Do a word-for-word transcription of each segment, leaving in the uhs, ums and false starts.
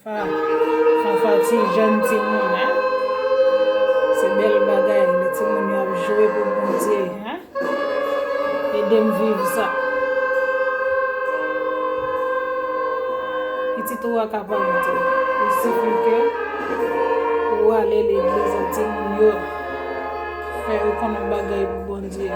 Fanfa, fanfa ti jèn timoun, en. Se bèl bagay, lè timoun yo ap jwe pou Bondye, en. Ede m viv sa. Pitit ou a ka pa monte. Il sifi ke ou ale legliz a timoun yo. Fè yo konnen bagay pou Bondye.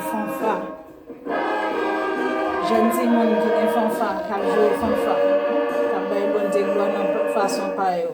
Fanfa. Jèn timoun ki gen fanfa, k ap jwe fanfa, k ap bay Bondye glwa nan fason pa yo.